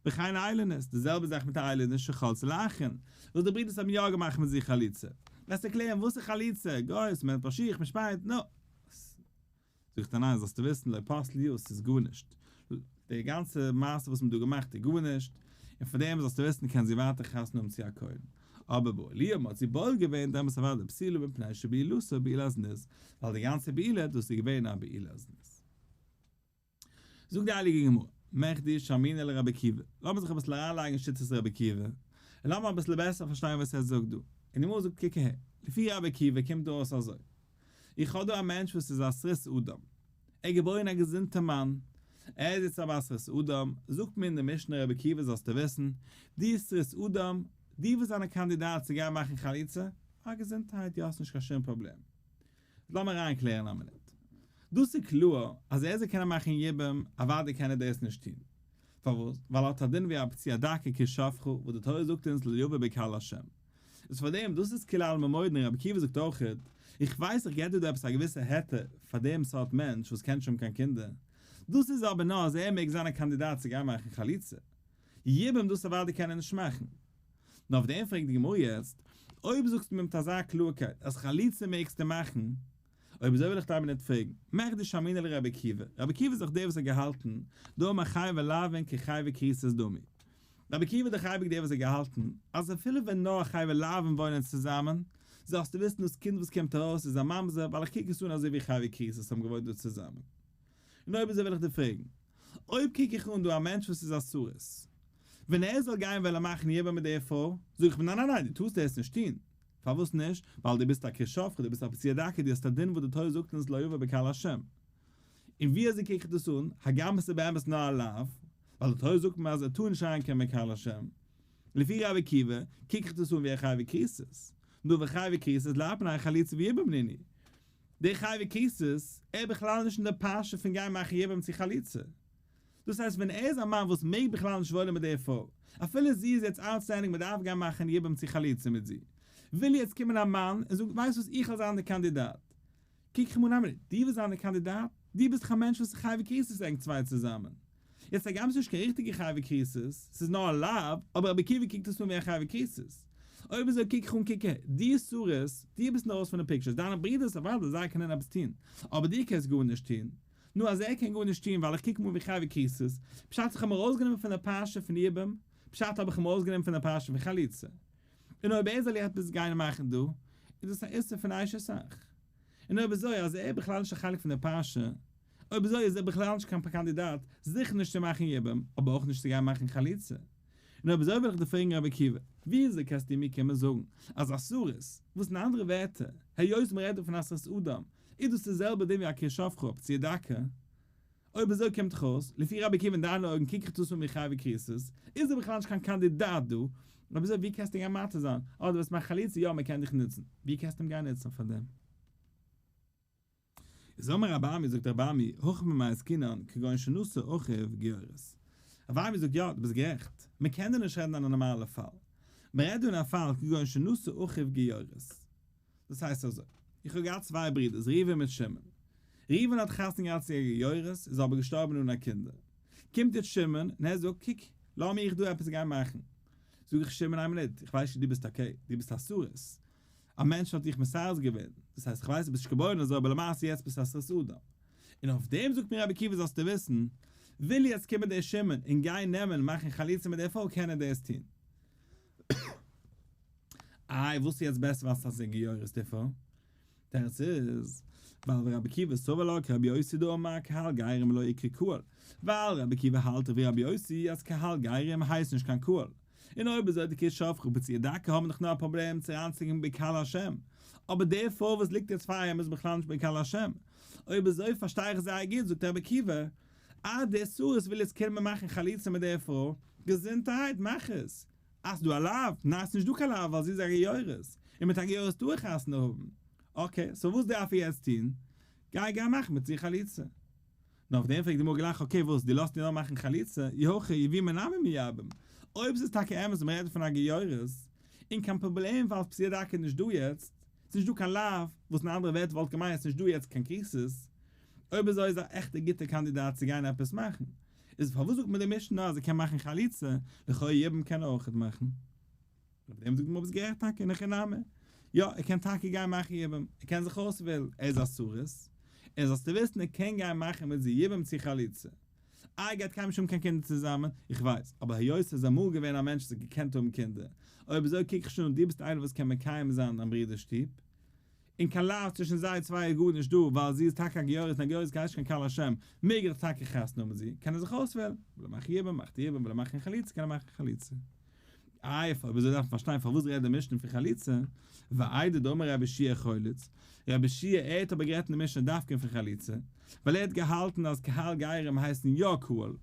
וכן איילונית, די זעלבע זאך מיט א איילונית שחלצה לאחין, וואס די ברידערס האבן יא געמאכט מיט זיך חליצה. וועסט ערקלערן וואס איז חליצה, גויס, מען נעמט שיך, מען שפייט, נו. זאגט ער ניין, זאלסטו וויסן, לא פסלה יא, ס'איז גארנישט. די גאנצע מעשה וואס מען האט דא געמאכט איז גארנישט, און פון דעם זאלסטו וויסן קען זי ווייטער חתונה האבן צו א כהן. אבער בעלוה מ'האט זי בועל געווען דעמאלטס אוודאי פסולה מפני שבעילתה בעילת זנות, ווייל די גאנצע בעילה דאס איז געווען א בעילת זנות. זאגט די הייליגע גמרא, מכדי שמעינן לרבי עקיבא, לאמיר זיך אביסל אריינלייגן אין שיטת רבי עקיבא, און לאמיר אביסל בעסער פארשטיין וואס ער זאגט דא. און די גמרא זאגט קוק אהער, לפי רבי עקיבא קומט דא אויס אזוי, איך האב דא א מענטש וואס איז א סריס אדם, ער איז געבוירן א געזונטע מאן, ער איז יעצט אבער א סריס אדם, זאגט מיר אין די משנה רבי עקיבא זאלסטו וויסן, דו סריס אדם, דו וואס זיין א קאנדידאט צו גיין מאכן חליצה, א געזונטהייט, דו האסט נישט קיין שום פראבלעם. לאמיר אריינקלערן א מינוט. דאס איז קלאר אז ער זאל קענען מאכן יבום, אוודאי קען ער דאס נישט טון. פארוואס? ווייל ער האט א דין ווי א פצוע דכא כרות שפכה וואס די תורה זאגט אונז לא יבא בקהל השם. איז פארדעם דאס איז כולי עלמא מודה און רבי עקיבא זאגט אויך, איך ווייס איך געב דיר דא עפעס א געוויסע היתר פאר דעם סארט מענטש וואס קען נישט האבן קיין קינדער, דאס איז אבער נאר אז ער מעג זיין א קאנדידאט צו גיין מאכן חליצה. יבום דאס אוודאי קען ער נישט מאכן. נאר אויף דעם פרעגט די גמרא יעצט, אויב זאגסטו מיר מיט אזא קלארקייט אז חליצה מעגסטו מאכן, אויב אזוי וויל איך דיר א מינוט פרעגן, מכדי שמעינן לרבי עקיבא, רבי עקיבא איז דאך דער וואס האט געהאלטן, דאמר חייבי לאווין כחייבי כריתות דמי. רבי עקיבא איז דאך אייביג דער וואס האט געהאלטן, אז אפילו ווען נאר חייבי לאווין וואוינען צוזאמען, זאלסטו וויסן דאס קינד וואס קומט ארויס איז א ממזר, ווייל איך קוק עס אן אזוי ווי חייבי כריתות האבן געוואוינט דא צוזאמען. און אויב אזוי וויל איך דיר פרעגן, אויב קוק איך אן דא א מענטש וואס איז א סריס, ווען ער זאל גיין וועלן מאכן יבום מיט די פרוי, זאג איך אים ניין ניין ניין דו טארסט דאס נישט טון, פארוואס נישט? ווייל דו ביסט א כרות שפכה, דו ביסט א פצוע דכא, דו האסט א דין וואס די תורה זאגט אונז לא יבא בקהל השם. און ווי אזוי קוק איך דאס אן, הגם עס איז באמת נאר א לאו, ווייל די תורה זאגט מיר אז ער טאר נישט אריינקומען בקהל השם. לפי רבי עקיבא, קוק איך דאס אן ווי א חייבי כריתות. נו וחייבי כריתות לאו בני חליצה ויבום נינהו. דער חייבי כריתות, ער איז בכלל נישט אין די פרשה פון גיין מאכן יבום צו חליצה. דאס הייסט ווען ער איז א מאן וואס מעג בכלל נישט וואוינען מיט די פרוי, אפילו זי איז יעצט outstanding מען דארף גיין מאכן יבום צו חליצה מיט זי, וויל יעצט קומען א מאן און זאגן ווייסט וואס איך וועל זיין די קאנדידאט. קוק איך אים אן א מינוט, דו ווילסט זיין די קאנדידאט? דו ביסט דאך א מענטש וואס איז חייבי כריתות ענק צוויי צוזאמען. יעצט הגם ס'איז נישט קיין ריכטיגע חייבי כריתות, ס'איז נאר א לאו, אבער רבי עקיבא קוקט עס אן ווי א חייבי כריתות. אויב אזוי קוק איך אן קוק אהער, דו סריס, דו ביסט ארויס פון די pictures, דיינע ברידערס אוודאי זיי קענען עפעס טון, אבער דו קענסט גארנישט טון. נו אז ער קען גארנישט טון ווייל איך קוק אים אן ווי חייבי כריתות, פשט איך האב אים ארויסגענומען פון די פרשה פון יבום, פשט האב איך אים ארויסגענומען פון די פרשה פון חליצה. און אויב ער זאל עפעס גיין מאכן דא, איז דאס א איסור פון אשת אח. און אויב אזוי אז ער איז בכלל נישט א חלק פון די פרשה, אויב אזוי איז ער בכלל נישט קיין קאנדידאט, זיכער נישט צו מאכן יבום, אבער אויך נישט צו גיין מאכן חליצה. און אויב אזוי וויל איך דיר פרעגן רבי עקיבא, וויאזוי קענסטו מיר קומען זאגן אז א סריס, וואס אין אנדערע ווערטער, היות מ'רעדט דא פון א סריס אדם, איז דאס די זעלבע דין ווי א כרות שפכה פצוע דכא? אויב אזוי קומט דאך אויס, לפי רבי עקיבא אין דיינע אויגן קוק איך דאס אן ווי חייבי כריתות, איז ער בכלל נישט קיין קאנדידאט דא, אויב אזוי ווי קענסטו גיין מתיר זיין, אדער וועסט מאכן חליצה יא מען קען דיך נוצן, ווי קענסטו אים גיין נוצן פאר דעם? איז אמר רבי אמי זאגט רבי אמי, הכא במאי עסקינן כגון שנשא אחיו גיורת. רבי אמי זאגט יא דו ביסט גערעכט, מען קען דא נישט רעדן אין א נארמאלע פאל, מען רעדט דא אין א פאל כגון שנשא אחיו גיורת. דאס הייסט אזוי, איך האב געהאט צוויי ברידערס ראובן מיט שמעון. ראובן האט חתונה געהאט צו א גיורת, איז אבער געשטארבן אן א קינדער. קומט יעצט שמעון און ער זאגט, קוק, לאז מיך דא עפעס גיין מאכן. זאג איך שמעון איין מינוט, איך ווייס שוין דו ביסט okay, דו ביסט א סריס. א מענטש האט דיך מסרס געווען, דאס הייסט איך ווייס דו ביסט נישט געבוירן אזוי אבער למעשה יעצט ביסטו א סריס אדם. און אויף דעם זאגט מיר רבי עקיבא זאלסטו וויסן, וויל יעצט קומען דער שמעון און גיין נעמען מאכן חליצה מיט דער פרוי קען ער דאס טון. איי וואס איז יעצט בעסער וואס אז גיורת די פרוי? תירוץ איז, ווייל רבי עקיבא סבר לה כרבי יוסי דאמר קהל גרים לא איקרי קהל, ווייל רבי עקיבא האלט ווי רבי יוסי אז קהל גרים הייסט נישט קיין קהל, און אויב אזוי די כרות שפכה ופצוע דכא האבן דאך נאר א פראבלעם צו אריינצוקומען בקהל השם, אבער די פרוי וואס ליגט יעצט פאר אים איז בכלל נישט בקהל השם, אויב אזוי פארשטיי איך זייער גוט זאגט רבי עקיבא, אז די סריס וויל יעצט קומען מאכן חליצה מיט די פרוי, געזונטערהייט מאך עס, אז ס'דא א לאו? ניין ס'נישט דא קיין לאו ווייל זי איז א גיורת, און מיט א גיורת טאר איך חתונה האבן. okay, so וואס דארף איך יעצט טון? גיי גיי מאך מיט זי חליצה. נו אויף דעם פרעגט די גמרא גלייך okay וואס דו לאזט איר נאר מאכן חליצה, אי הכי יבומי נמי מייבם. אויב ס'איז טאקע אמת אז מ'רעדט פון א גיורת, און קיין פראבלעם ווייל פצוע דכא איז נישט דא יעצט, ס'נישט דא קיין לאו, וואס אין אנדערע ווערטער וואלט געמיינט אז ס'נישט דא יעצט קיין כריתות, אויב אזוי איז א עכטע גוטע קאנדידאט צו גיין עפעס מאכן. איז פארוואס זאגט מען די משנה אז ער קען מאכן חליצה, לכאו' יבום קען ער אויכעט מאכן. אויף דעם זאגט די גמרא ביסט גערעכט טאקע אין הכי נמי. יא ער קען טאקע גיין מאכן יבום, ער קען זיך אויסוועלן, ער איז א סריס, און זאלסטו וויסן ער קען גיין מאכן מיט זי יבום צו חליצה. איי גייט קיינמאל נישט האבן קיין קינדער צוזאמען? איך ווייס, אבער היות ער איז אמאל געווען א מענטש וואס האט געקענט האבן קינדער, אויב אזוי קוק איך שוין אן דו ביסט איינער וואס קען מקיים זיין דיין ברודער'ס שטוב, און קיין לאו צווישן זיי צוויי איז גארנישט דא, ווייל זי איז טאקע א גיורת און א גיורת הייסט נישט קיין קהל השם, מעג ער טאקע חתונה האבן מיט זי, קען ער זיך אויסוועלן, וויל ער מאכן יבום מאכט ער יבום, וויל ער מאכן חליצה קען ער מאכן חליצה. איי אויב אזוי דארף מען פארשטיין פארוואס רעדט די משנה פון חליצה, ואיידי דאמר רבי יהושע חולץ, רבי יהושע ער האט אבער גערעדט אין די משנה דווקא פון חליצה, ווייל ער האט געהאלטן אז קהל גרים הייסן יא קהל,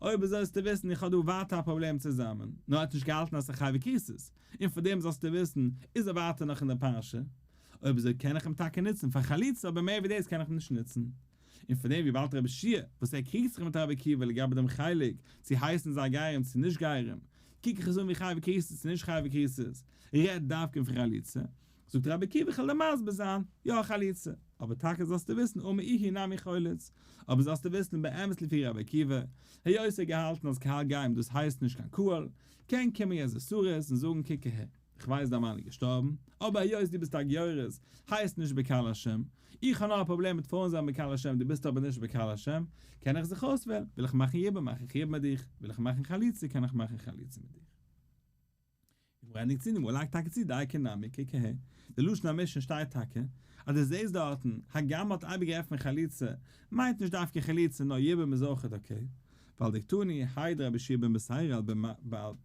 אויב אזוי זאלסטו וויסן איך האב דא ווייטער א פראבלעם צוזאמען, נאר ער האט נישט געהאלטן אז ס'איז חייבי כריתות, און פאר דעם זאלסטו וויסן איז ער ווייטער נאך אין די פרשה, אויב אזוי קען איך אים טאקע נוצן פאר חליצה אבער מער ווי דאס קען איך אים נישט נוצן. און פון דעם וויבאלד רבי יהושע וואס ער קריגט זיך מיט רבי עקיבא לגבי דעם חלק צו הייסן זיי גרים צו נישט גרים, קוק איך עס אן ווי חייבי כריתות צו נישט חייבי כריתות, רעדט דווקא פון חליצה, זאגט רבי עקיבא איך וועל דיר מסביר זיין, יא חליצה, אבער טאקע זאלסטו וויסן אמר איהו נמי חולץ, אבער זאלסטו וויסן באמת לפי רבי עקיבא, היות ער האט געהאלטן אז קהל גרים דאס הייסט נישט קיין קהל, קען קומען יעצט די סריס און זאגן קוק אהער, איך ווייס דיין מאן איז געשטארבן, אבער היות דו ביסט א גיורת, הייסט נישט בקהל השם, איך האב נאר א פראבלעם מיט פרויען זענען בקהל השם, דו ביסט אבער נישט בקהל השם, קען איך זיך אויסוועלן, וויל איך מאכן יבום מאך איך יבום מיט דיך, וויל איך מאכן חליצה קען איך מאכן חליצה מיט דיך. און ענדיגט צו, די גמרא לייגט טאקע צו דייקא נמי קוק אהער, די לשון המשנה שטייט טאקע אז דו זעסט דארטן, הגם מ'האט אייביג גערעדט פון חליצה, מיינט נישט דווקא חליצה נאר יבום איז אויכעט okay, ווייל דקתני העיד רבי יהושע בן בתירא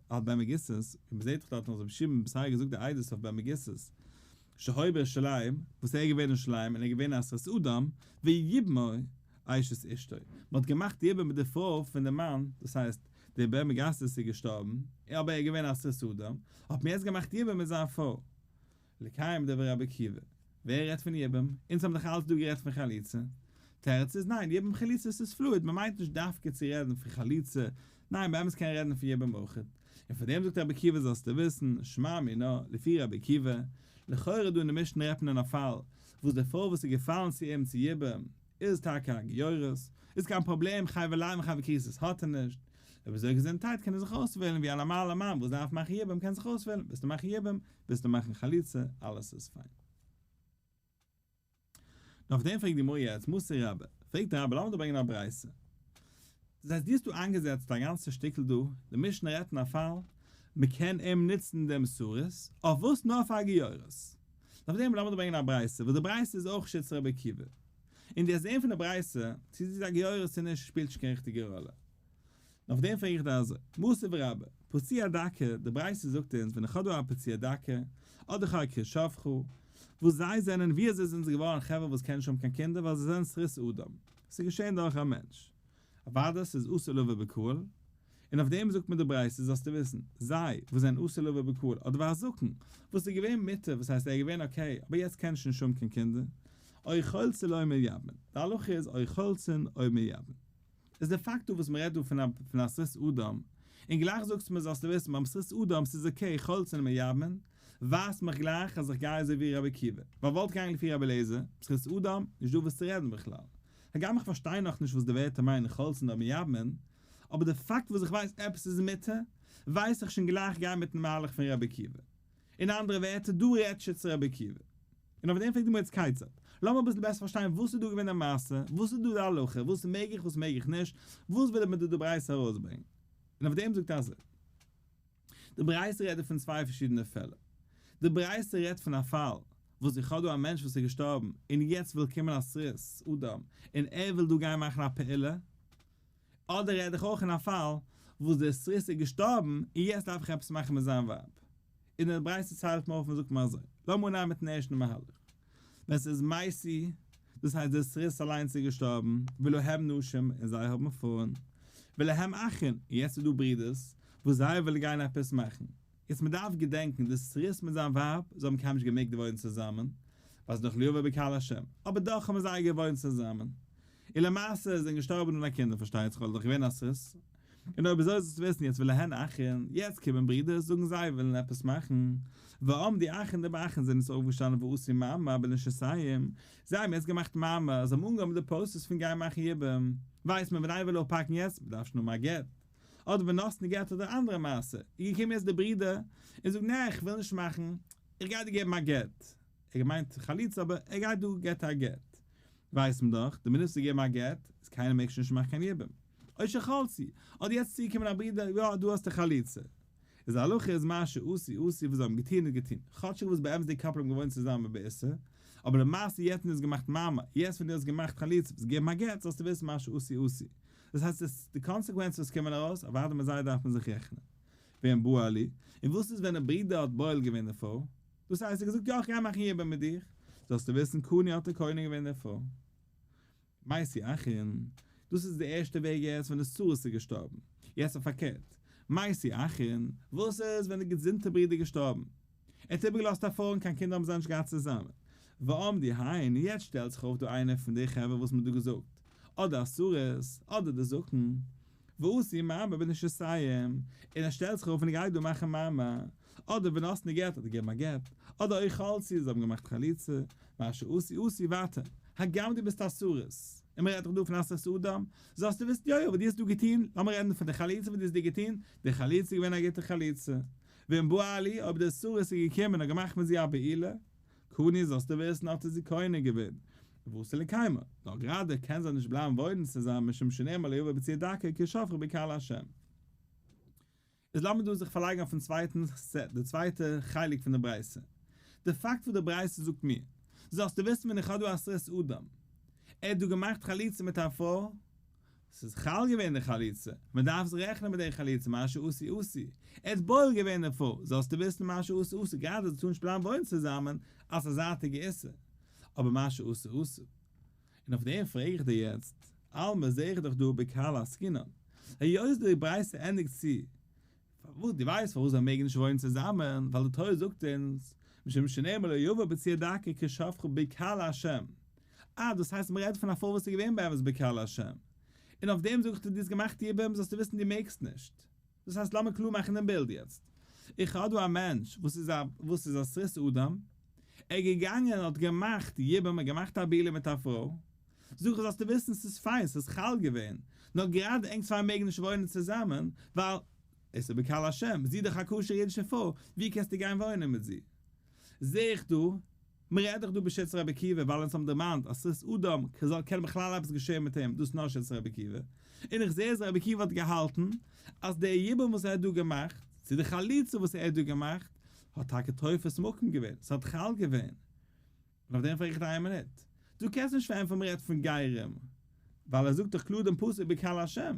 על בן מגוסת, ווי מ'זעט דאך דארטן אז רבי יהושע בן בתירא האט געזאגט די עדות אויף בן מגוסת שהיה בירושלים, וואס ער איז געווען אין ירושלים און ער איז געווען א סריס אדם, ויבמו אשת אשתו, מ'האט געמאכט יבום מיט די פרוי פון די מאן, דאס הייסט, דער בן מגוסת איז געשטארבן, אבער ער איז געווען א סריס אדם, האט מען יעצט געמאכט יבום מיט זיין פרוי. לקיים דברי רבי עקיבא. ווער רעדט פון יבום? אונז האבן דאך אלץ דא גערעדט פון חליצה. תירוץ איז ניין, יבום חליצה עס איז fluid, מען מיינט נישט דווקא צו רעדן פון חליצה, ניין באמת קען רעדן פון יבום אויך. און פאר דעם זאגט רבי עקיבא זאלסטו וויסן, שמע מינה, לפי רבי עקיבא, לכאורה דא אין די משנה רעדט מען אין א פאל וואס די פרוי וואס איז געפאלן צו אים צו יבום איז טאקע א גיורת, איז קיין פראבלעם חייבי לאוין וחייבי כריתות האט ער נישט, אויב אזוי געזונטהייט קען ער זיך אויסוועלן ווי א נארמאלער מאן וואס דארף מאכן יבום קען זיך אויסוועלן, ווילסטו מאכן יבום, ווילסטו מאכן חליצה, אלעס איז פיין. נאר אויף דעם פרעגט די גמרא יעצט, מתיב רבה, פרעגט רבה לאמיר דא ברענגען א ברייתא. דאס הייסט דו האסט דא איינגעזעצט א גאנצע שטיקל דא, די משנה רעדט אין א פאל מען קען אים נוצן דעם סריס, אויף וואס נאר פאר גיורת. אויף דעם לאמיר דא ברענגען א ברייתא, וואס די ברייתא איז אויך שיטת רבי עקיבא. און די זעהן פון די ברייתא, צו זי איז א גיורת צו נישט שפילט נישט קיין ריכטיגע ראלע. און אויף דעם פרעג איך דיר אזוי, מתיב רבה, פצוע דכא, די ברייתא זאגט אונז ווען איך האב דא א פצוע דכא, אדער איך האב א כרות שפכה, וואס זיי זענען, ווי אזוי זענען זיי געווארן חברה וואס קענען נישט האבן קיין קינדער ווייל זיי זענען סריס אדם, עס איז געשען דורך א מענטש, אוודאי ס'איז אסור לבוא בקהל, און אויף דעם זאגט מיר די ברייתא זאלסטו וויסן, זיי וואס זענען אסור לבוא בקהל, אדער והזקן, וואס איז געווען מותר, וואס הייסט ער איז געווען okay, אבער יעצט קען שוין נישט האבן קיין קינדער, או חולצין או מייבמין, די הלכה איז או חולצין או מייבמין. איז די פאקט דא וואס מ'רעדט דא פון א פון א סריס אדם, און גלייך זאגסטו מיר זאלסטו וויסן ביים סריס אדם ס'איז okay חולצין ומייבמין, ווייזט מיך גלייך אז איך גיי אזוי ווי רבי עקיבא, ווייל וואלט געגאנגען לפי רבי אליעזר, סריס אדם, נישט דא וואס צו רעדן בכלל. הגם איך פארשטיי נאכנישט וואס די ווערטער מיינען חולצין אדער מייבמין, אבער די פאקט וואס איך ווייס עפעס איז מותר, ווייס איך שוין גלייך גיי מיטן מהלך פון רבי עקיבא. אין אנדערע ווערטער, דא רעדט שיטת רבי עקיבא. און אויף דעם פרעגט די גמרא יעצט כיצד? לאמיר אביסל בעסער פארשטיין וואס איז דא געווען די מעשה, וואס איז דא די הלכה, וואס מעג איך וואס מעג איך נישט, וואס וויל מיר דא די ברייתא ארויסברענגען. און אויף דעם זאגט ער אזוי. די ברייתא רעדט דא פון צוויי פארשידענע פעלער. די ברייתא רעדט פון א פאל וואס איך האב דא א מענטש וואס איז געשטארבן און יעצט וויל קומען א סריס אדם און ער וויל דא גיין מאכן א פעולה, אדער רעד איך אויך אין א פאל וואס דער סריס איז געשטארבן און יעצט דארף איך עפעס מאכן מיט זיין ווייב. און די ברייתא ציילט מיר אויף און זאגט מיר אזוי, לאמיר אנהייבן מיטן ערשטן מהלך. ווען ס'איז מתו, דאס הייסט דער סריס אליינס איז געשטארבן, ולהם נשים, און זיי האבן פרויען, ולהם אחין, און יעצט איז דא ברידערס, וואס זיי ווילן גיין עפעס מאכן. יעצט מען דארף געדענקן, דער סריס מיט זיין ווייב, זיי האבן קיינמאל נישט געמעגט וואוינען צוזאמען, ווייל ס'איז נאך לא יבא בקהל השם, אבער דאך האבן זיי געוואוינט צוזאמען. און למעשה זענען געשטארבן אן א קינדער פארשטייט זיך ווייל ער איז דאך געווען א סריס, און אויב אזוי זאלסטו וויסן יעצט ולהן אחין, יעצט קומען ברידערס זאגן זיי ווילן עפעס מאכן, ועמדו אחין די אחין זענען יעצט אויפגעשטאנען ועשו מאמר בנשותיהם, זיי האבן יעצט געמאכט מאמר, זיי האבן אנגעהויבן די process פון גיין מאכן יבום, ווייסט מען ווען איינער וויל אפהאקן יעצט, מען דארף שוין האבן א גט, אדער ונתנו גט אדער אנדערע מעשה, איז געקומען יעצט די ברודער און זאגט נע איך וויל נישט מאכן, איך גיי דיר געבן א גט, ער געמיינט חליצה אבער ער גייט דא געט א גט, ווייסט מען דאך, די מינוט ס'איז געגעבן א גט, איז קיינער מעג שוין נישט מאכן קיין יבום. או שחלצו, אדער יעצט צוגעקומען א ברודער, יא דא האסטו חליצה. איז די הלכה איז מה שעשו עשו וואס זיי האבן געטון איז געטון, כאטשיג וואס באמת די couple האבן געוואוינט צוזאמען באיסור, אבער למעשה יעצט ווען דו האסט געמאכט מאמר, יעצט ווען דו האסט געמאכט חליצה, האסט געגעבן א גט, זאלסטו וויסן מה שעשו עשו. דאס הייסט עס די consequences וואס קומען ארויס, אוודאי מיט זיי דארף מען זיך רעכענען. ואם בעלו, און וואס איז ווען די ברודער האט בועל געווען די פרוי? דאס הייסט ער האט געזאגט יא איך גיי מאכן יבום מיט דיך, זאלסטו וויסן קני האט ער קונה געווען די פרוי. מתו אחין, דאס איז די ערשטע וועג יעצט ווען די סריס איז געשטארבן, יעצט אויף פארקערט, מתו אחין, וואס איז ווען די געזונטע ברודער איז געשטארבן? ער האט איבערגעלאזט א פרוי און קיין קינדער האבן זיי נישט געהאט צוזאמען. ועמדו הן, יעצט שטעלט זיך אויף דא איינער פון די חברה וואס מען האט דא געזאגט, אדער א סריס, אדער די זקן, ועשו מאמר בנשותיהם, און ער שטעלט זיך אויף און ער גייט דא מאכן מאמר, אדער ונתנו גט אדער געבן א גט, אדער או חלצו זיי האבן געמאכט חליצה, מה שעשו עשו ווייטער, הגם דו ביסט א סריס, און מען רעדט דאך דא פון א סריס אדם, זאלסטו וויסן יא יא וואס דו האסט דא געטון, לאמיר רעדן פון די חליצה וואס דו האסט דא געטון, די חליצה איז געווען א גוטע חליצה, ואם בעלו, אויב דער סריס איז געקומען און האט געמאכט מיט זי א בעילה, קני זאלסטו וויסן האט ער זי קונה געווען, ואסור לקיימה, נאר גראדע קען זיי נישט בלייבן וואוינען צוזאמען משום שנאמר לא יבא פצוע דכא כי שפכה בקהל השם. איז לאמיר דא זיך פארלייגן אויפן צווייטן סעט, די צווייטע חלק פון די ברייתא. די פאקט וואס די ברייתא זאגט מיר, זאלסטו וויסן ווען איך האב דא א סריס אדם, ער האט דא געמאכט חליצה מיט א פרוי, ס'איז חל געווען די חליצה, מען דארף זיך רעכענען מיט די חליצה, מה שעשו עשו, ער האט בועל געווען די פרוי, זאלסטו וויסן מה שעשו עשו, גראדע זיי טארן נישט בלייבן וואוינען צוזאמען, אלס א זייטיגע איסור, אבער מה שעשו עשו. און אויף דעם פרעג איך דיר יעצט, אלמא זעה איך דאך דא בקהל עסקינן, היות די ברייתא ענדיגט צו, פארוואס דו ווייסט פארוואס זיי מעגן נישט וואוינען צוזאמען, ווייל די תורה זאגט אונז, משום שנאמר לא יבא פצוע דכא כי שפכה בקהל השם, אה דאס הייסט מען רעדט פון א פרוי וואס איז געווען באמת בקהל השם, און אויף דעם זאג איך דיר דו האסט געמאכט יבום זאלסטו וויסן דו מעגסט נישט. דאס הייסט לאמיר קלאר מאכן דעם בילד יעצט, איך האב דא א מענטש וואס איז א וואס איז א סריס אדם, ער איז געגאנגען און האט געמאכט יבום, ער האט געמאכט א בעילה מיט א פרוי, זאג איך זאלסטו וויסן ס'איז פיין ס'איז חל געווען, נאר גראדע ענק צוויי מעגן נישט וואוינען צוזאמען, ווייל עס איז בקהל השם, זי איז דאך א כשר'ע אידישע פרוי, ווי קענסטו גיין וואוינען מיט זי? זעה איך דא, מ'רעדט דאך דא בשיטת רבי עקיבא, ווייל אונז האבן דערמאנט אז סריס אדם זאל קענען בכלל עפעס געשען מיט אים, דאס איז נאר שיטת רבי עקיבא, און איך זעה אז רבי עקיבא האט געהאלטן אז דער יבום וואס ער האט דא געמאכט, צו די חליצה וואס ער האט דא געמאכט, האט טאקע תופס מקום געווען, ס'האט חל געווען. און אויף דעם פרעג איך דיר איין מינוט, דו קענסט נישט פארענטפערן מ'רעדט פון גרים, ווייל ער זאגט דאך קלאר דעם פסוק בקהל השם.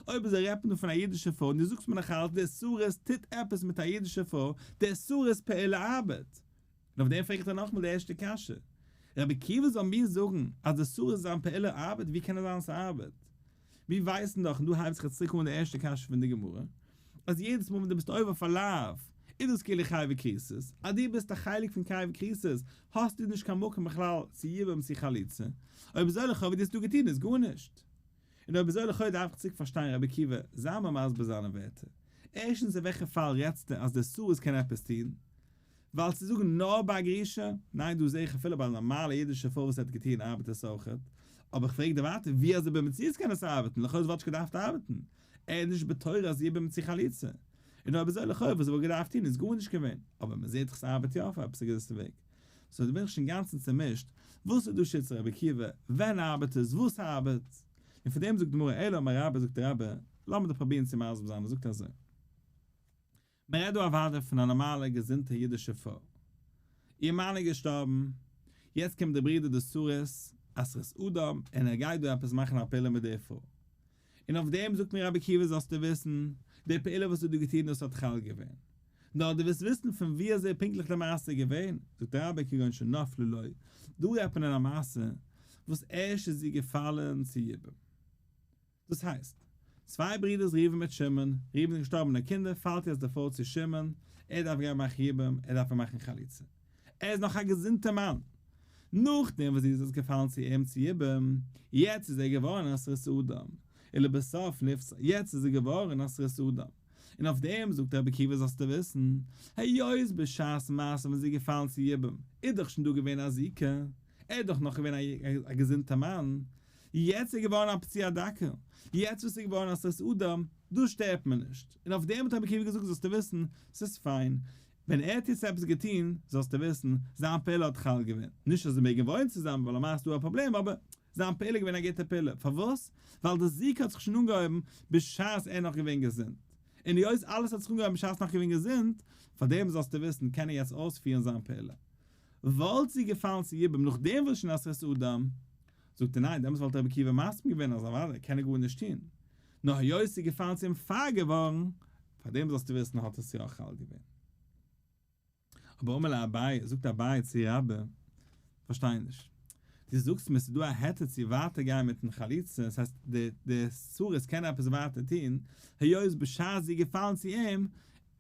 אויב אזוי רעדט מען דא פון א אידישע פרוי און דו זאגסט מיר נאך אלץ דער סריס טוט עפעס מיט א אידישע פרוי, דער סריס פעולה ארבעט. און אויף דעם פרעג איך דיר נאכאמאל די ערשטע קשיא, רבי עקיבא זאל מיר זאגן אז דער סריס זיין פעולה ארבעט, ווי קען עס זיין ס'ארבעט? מיר ווייסן דאך, און דא הייבט זיך יעצט צוריק אן די ערשטע קשיא פון די גמרא, אז יעדעס מאל ווען דו ביסט עובר אויף א לאו, איז דאס כאילו חייבי כריתות, אז דו ביסט א חלק פון חייבי כריתות, האסטו נישט קיין מקום בכלל צו יבום צו חליצה, אויב אזוי לכאו' וואס דו האסט דא געטון איז גארנישט. און אויב אזוי לכאו' דארף איך צוריק פארשטיין רבי עקיבא, זיי מיר מסביר זיינע ווערטער. ערשטנס אין וועלכע פאל רעדסטו אז דער סריס קען עפעס טון? ווייל צו זאגן נאר ביי א גרושה, ניין דא זעה איך אפילו ביי א נארמאלע אידישע פרוי וואס האט געטון ארבעט עס אויכעט, אבער איך פרעג דיר ווייטער ווי אזוי במציאות קען עס ארבעטן, לכאו' עס וואלט נישט געדארפט ארבעטן, ער איז נישט בתורת יבום צו חליצה, און אויב אזוי לכאו' וואס ער וואלט געדארפט טון איז גארנישט געווען, אבער מען זעט דאך ס'ארבעט יא אויף עפעס א געוויסע וועג, so דא בין איך שוין אינגאנצן צומישט, וואס איז דא שיטת רבי עקיבא, ווען ארבעט עס, וואס ארבעט, און פון דעם זאגט די גמרא אלא אמר רבה זאגט רבה, לאמיר דיר פרובירן צו מסביר זיין, ער זאגט אזוי. מען רעדט דא אוודאי פון א נארמאלע געזונטע אידישע פרוי, איר מאן איז געשטארבן, יעצט קומט די ברודער די סריס, א סריס אדם, און ער גייט דא עפעס מאכן א פעולה מיט די פרוי, און אויף דעם זאגט מיר רבי עקיבא זאלסטו וויסן, די פעולה וואס האט דא געטון דאס האט חל געווען, נאר דו ווילסט וויסן פון ווי אזוי פונקטליך די מעשה איז געווען, זאגט רבי כגון שנפלה לו, דא רעדט מען אין א מעשה וואס ערשט איז זי געפאלן צו יבום. דאס הייסט, צוויי ברידערס ראובן מיט שמעון, ראובן איז געשטארבן אן קינדער, פאלט יעצט די פרוי צו שמעון, ער דארף גיין מאכן יבום, ער דארף איר מאכן חליצה. ער איז נאך א געזונטער מאן. נאכדעם וואס זי איז יעצט געפאלן צו אים צו יבום, יעצט איז ער געווארן א סריס אדם, ולבסוף נפסל, יעצט איז ער געווארן א סריס אדם. און אויף דעם זאגט רבי עקיבא זאלסטו וויסן, היות בשעת מעשה ווען זי איז געפאלן צו יבום, איז דאך שוין דא געווען א זיקה, ער איז דאך נאך געווען א געזונטער מאן, יעצט איז געווארן א פצוע דכא, יעצט וואס איז געווארן א סריס אדם, דא שטערט מען נישט, און אויף דעם האט רבי עקיבא געזאגט זאלסטו וויסן, ס'איז פיין, ווען ער האט יעצט עפעס געטון, זאלסטו וויסן, זיין פעולה האט חל געווען, נישט אז זיי מעגן וואוינען צוזאמען ווייל למעשה איז דא א פראבלעם, אבער. זיין פעולה איז געווען א גוטע פעולה. פארוואס? ווייל די זיקה האט זיך שוין אנגעהויבן בשעת ער איז נאך געווען געזונט. און היות אלעס האט זיך אנגעהויבן בשעת נאך געווען געזונט, פארדעם זאלסטו וויסן קען ער יעצט אויספירן זיין פעולה. וואלט זי געפאלן צו יבום נאכדעם וואס שוין א סריס אדם? זאגט ער ניין, דעמאלטס וואלט רבי עקיבא מסכים געווען אז אוודאי קען ער גארנישט טון. נאר היות ס'איז געפאלן צו אים פאר געווארן, פארדעם זאלסטו וויסן האט עס יא חל געווען. אבער אמר ליה אביי, זאגט אביי צו רבה, פארשטיי נישט, דו זאגסט מיר ס'איז דא א היתר צו ווייטער גיין מיטן חליצה, עס הייסט די די סריס קען עפעס ווייטער טון, היות בשעת זי איז געפאלן צו אים